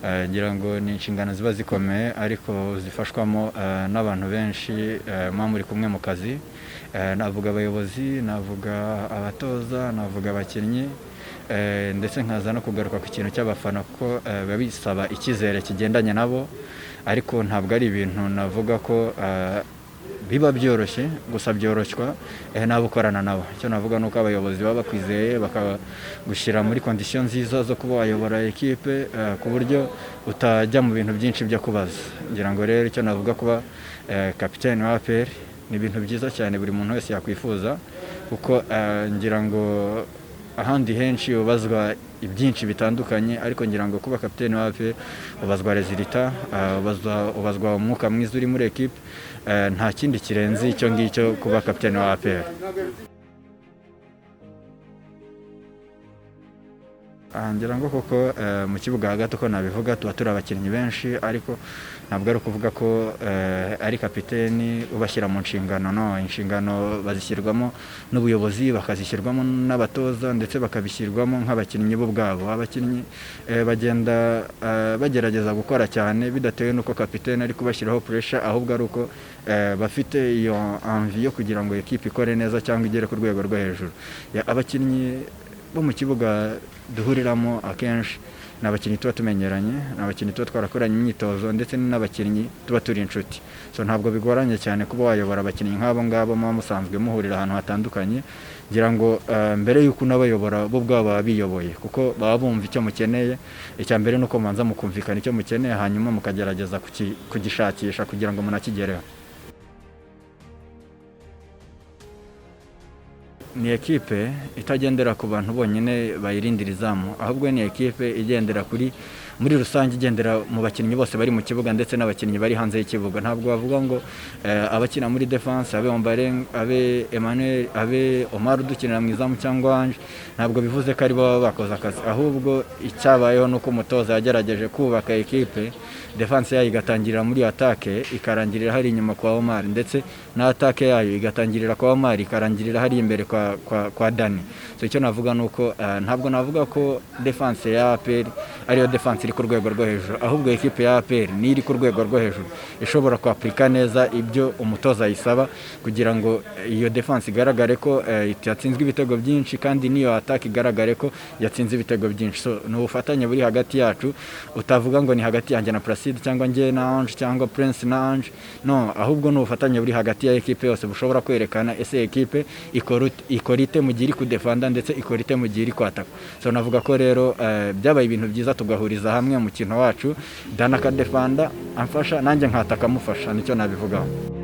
Ngira ngo ni inshingano ziba zikomeye, ariko zifashwamo n'abantu benshi muba muri kumwe mu kazi. Navuga abayobozi, navuga abatoza, navuga abakinnyi, ndetse nkaza no kugaruka ku kintu cy'abafana, kuko biba bisaba icyizere kigendanye nabo, ariko ntabwo ari ibintu navuga ko biba byoroshye, gusa byoroshywa n'abo ukorana nabo. Icyo navuga ni uko abayobozi baba bakwizeye, bakagushyira muri condition nziza zo kuba wayobora ekipe, ku buryo utajya mu bintu byinshi byo kubaza. Ngira ngo rero icyo navuga, kuba kapiteni wa APR ni ibintu byiza cyane buri muntu wese yakwifuza, kuko ngira ngo ahandi henshi ubazwa ibyinshi bitandukanye, ariko ngira ngo kuba kapiteni wa APR ubazwa résultat, ubazwa umwuka mwiza uri muri ekipe. Nta kindi kirenze icyo ngicyo kuba kapiteni wa APR. Ngira ngo koko mu kibuga hagati, uko nabivuga, tuba turi abakinnyi benshi, ariko ntabwo ari ukuvuga ko ari kapiteni ubashyira mu nshingano. No inshingano bazishyirwamo n'ubuyobozi, bakazishyirwamo n'abatoza, ndetse bakabishyirwamo nk'abakinnyi bo ubwabo. Abakinnyi bagenda bagerageza gukora cyane bidatewe n'uko kapiteni ari kubashyiraho pressure, ahubwo ari uko bafite iyo envie yo kugira ngo ekipe ikore neza cyangwa igere ku rwego rwo hejuru. Abakinnyi bo mu kibuga duhuriramo akenshi ni abakinnyi tuba tumenyeranye, ni abakinnyi tuba twarakoranye imyitozo, ndetse ni n'abakinnyi tuba turi inshuti. So ntabwo bigoranye cyane kuba wayobora abakinnyi nk'abo ngabo muba musanzwe muhurira ahantu hatandukanye. Ngira ngo mbere y'uko unabayobora, bo ubwabo baba biyoboye, kuko baba bumva icyo mukeneye. Icya mbere ni uko mubanza mukumvikana icyo mukeneye, hanyuma mukagerageza kugishakisha kugira ngo munakigereho. Ni ekipe itagendera ku bantu bonyine bayirindira izamu, ahubwo ni ekipe igendera kuri muri rusange, igendera mu bakinnyi bose bari mu kibuga ndetse n'abakinnyi bari hanze y'ikibuga. Ntabwo bavuga ngo abakina muri defense, abe Ombolenga, abe Emmanuel, abe Omar udukinira mu izamu cyangwa Ange, ntabwo bivuze ko ari bo baba bakoze akazi. Ahubwo icyabayeho ni uko umutoza yagerageje kubaka ekipe, defense yayo igatangirira muri attaque, ikarangirira hari inyuma kwa Omar, ndetse na attaque yayo igatangirira kwa Omar, ikarangirira hari imbere kwa Dani. So icyo navuga ni uko ntabwo navuga ko defense ya APR ariyo defense iri ku rwego rwo hejuru, ahubwo ekipe ya APR ni iri ku rwego rwo hejuru ishobora kwapurika neza ibyo umutoza ayisaba, kugira ngo iyo defense igaragare ko yatsinzwe ibitego byinshi, kandi n'iyo attaque igaragare ko yatsinze ibitego byinshi. So ni ubufatanye buri hagati yacu, utavuga ngo ni hagati yanjye na Placide, cyangwa njye na Ange, cyangwa Prince na Ange. No, ahubwo ni ubufatanye buri hagati ya ekipe yose, bushobora kwerekana ese ekipe ikora ite mu gihe iri kudefanda, ndetse ikora ite mu gihe iri kwataka. So navuga ko rero byabaye ibintu byiza, tugahuriza hamwe umukino wacu, Dana akadefanda amfasha, nanjye nkataka amufasha. Nicyo nabivugaho.